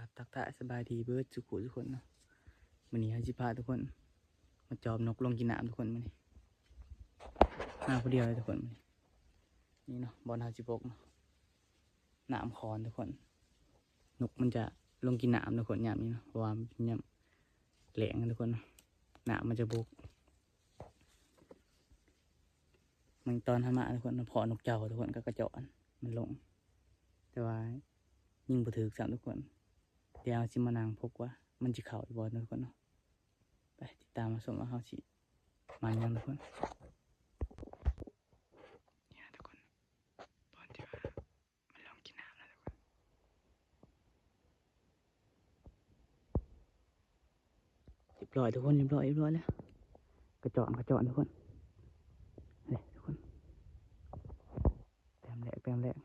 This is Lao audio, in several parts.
ຄັບ ທັກທາຍສະບາຍດີເບິດສູ່ຜູ້ສູ່ຄົນເນາະ. ມື້ນີ້ເຮົາຊິພາທຸກຄົນມາຈອບນົກລົງກິນນ້ຳທຸກຄົນ. ມື້ນີ້ມາຜູ້ດຽວເລີຍທຸກຄົນ. ນີ້ເນາະ ບ່ອນເຮົາຊິປົກເນາະ ນ້ຳຂອນທຸກຄົນ. ນົກມັນຈະລົງກິນນ້ຳທຸກຄົນ ຍາມນີ້ເນາະ ເພາະວ່າມັນເປັນຍາມແລ້ງທຸກຄົນເນາະ ນ້ຳມັນຈະບົກ. ມັນຕອນເຮົາມາທຸກຄົນ ເຮົາພໍ້ນົກເຈົ້າທຸກຄົນ ກັບກະຈອນມັນລົງ ແຕ່ວ່າຍິງບໍ່ຖືກຊ້ຳທຸກຄົນ. ດຽວເຮົາຊິມານັ່ງພົກວ່າມັນຊິເຂົ້າຢູ່ບໍ່ທຸກຄົນເນາະ. ໄປຕິດຕາມມາຊົມວ່າເຮົາຊິມານຫຍັງທຸກຄົນ. ນີ້ນະທຸກຄົນ ບ່ອນທີ່ວ່າມັນລົງກິນນ້ຳແລ້ວທຸກຄົນ. ຮຽບຮ້ອຍທຸກຄົນ ຮຽບຮ້ອຍ ຮຽບຮ້ອຍແລ້ວ. ກະຈອນ ກະຈອນທຸກຄົນ. ນີ້ທຸກຄົນ ແຕ້ມແລກ ແຕ້ມແລກ.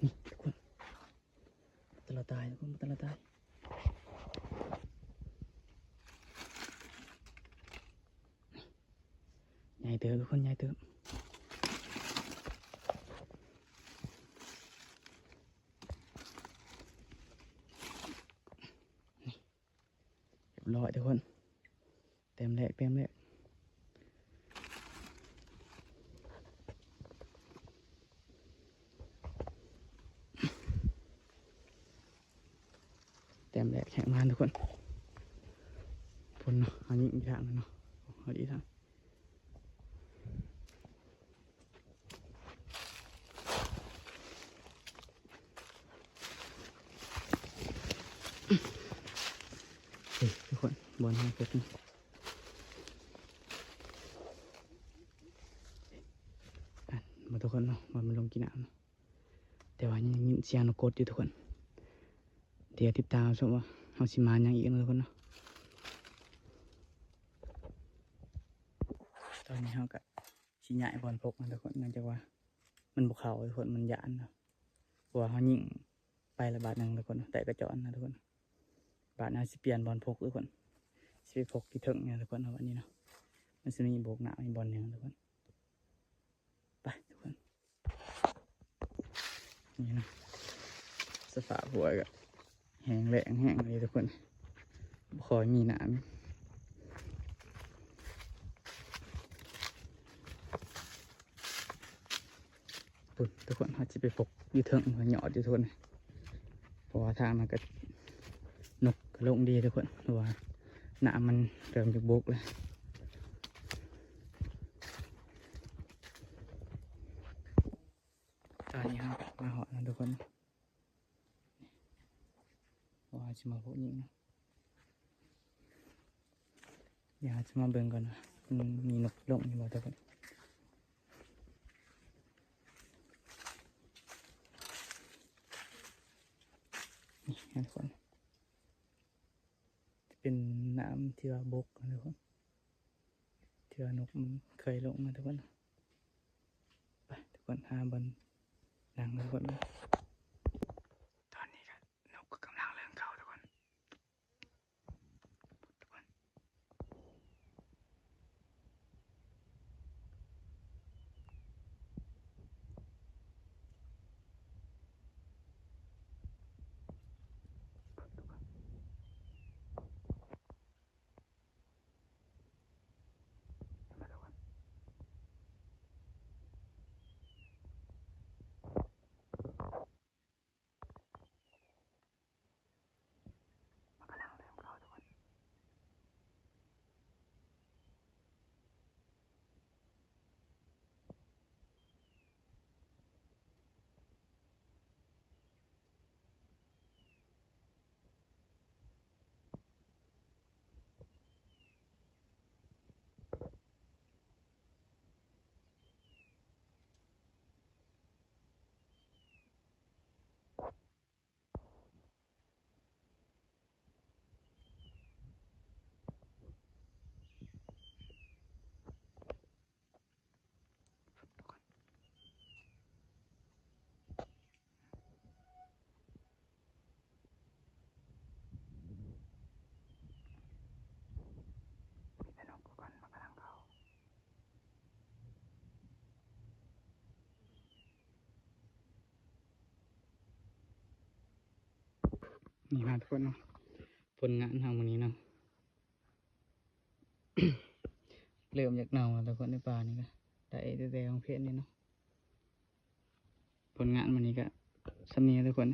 ນີ້ທຸກຄົນ ຕະລະຕາຍ ທຸກຄົນ ຕະລະຕາຍ. ໃຫຍ່ເຕີບທຸກຄົນ ໃຫຍ່ເຕີບ. ນີ້ ຮຽບຮ້ອຍທຸກຄົນ ແຕ້ມແລກ ແຕ້ມແລກ. ແຕ້ມແລກແຮງມານທຸກຄົນ. ພຸ້ນເນາະ ເຮົາຍິງອີກທາງໜຶ່ງເນາະ ເຮົາດີທາງ. ນີ້ທຸກຄົນ ບ່ອນເຮົາພົກນີ້ ອັນ ບໍ່ທຸກຄົນເນາະ ວ່າມັນລົງກິນນ້ຳເນາະ ແຕ່ວ່າຍັງຍິນສຽງນົກກົດຢູ່ທຸກຄົນ. ດຽວຕິດຕາມຊົມວ່າເຮົາຊິມາຫຍັງອີກເນາະທຸກຄົນເນາະ. ຕອນນີ້ເຮົາກະຊິຍ້າຍບ່ອນພົກນະທຸກຄົນ ເນື່ອງຈາກວ່າມັນບໍ່ເຂົ້າທຸກຄົນ ມັນຢ້ານເນາະ ເພາະວ່າເຮົາຍິງໄປລະບາດໜຶ່ງທຸກຄົນ ໄດ້ກະຈອນນະທຸກຄົນ. ບາດນີ້ເຮົາຊິປ່ຽນບ່ອນພົກທຸກຄົນ ຊິໄປພົກຢູ່ເທິງນີ້ນະທຸກຄົນເນາະ. ບາດນີ້ເນາະ ມັນຊິມີໂບກນ້ຳອີກບ່ອນໜຶ່ງທຸກຄົນ. ໄປທຸກຄົນ ນີ້ນະ ສະພາບຫ້ວຍກະແຫ້ງແລ້ງແຮງເລີຍທຸກຄົນ ບໍ່ຄ່ອຍມີນ້ຳ. ພຸ້ນທຸກຄົນ ເຮົາຊິໄປພົກຢູ່ເທິງ ຍອດຢູ່ທຸກຄົນ ເພາະວ່າທາງນັ້ນກະ ນົກກະລົງດີທຸກຄົນ ເພາະວ່ານ້ຳມັນເລີ່ມຈະບົກແລ້ວ. ຕອນນີ້ເຮົາກະມາຮອດແລ້ວທຸກຄົນ ວ່າຊິມາໂພະຍິງເນາະ. ດຽວເຮົາຈະມາເບິ່ງກ່ອນວ່າມັນມີນົກລົງຢູ່ບໍ່ທຸກຄົນ. ນີ້ນະທຸກຄົນ ຈະເປັນນ້ຳທີ່ວ່າບົກນະທຸກຄົນ ທີ່ວ່ານົກມັນເຄີຍລົງນະທຸກຄົນ. ໄປທຸກຄົນ ຫາບ່ອນນັ່ງນະທຸກຄົນ. ຕອນນີ້ກະນົກກະກຳລັງເລີ່ມເຂົ້າທຸກຄົນ. ມາທຸກຄົນ. ນີ້ເນາະທຸກຄົນເນາະ ຜົນງານເຮົາມື້ນີ້ເນາະ ເລີ່ມຢາກເນົ່າແລ້ວທຸກຄົນ ໃນປ່ານີ້ກະໄດ້ແຕ່ຂອງເພດນີ້ເນາະ. ຜົນງານມື້ນີ້ກະສ່ຳນີ້ທຸກຄົນ.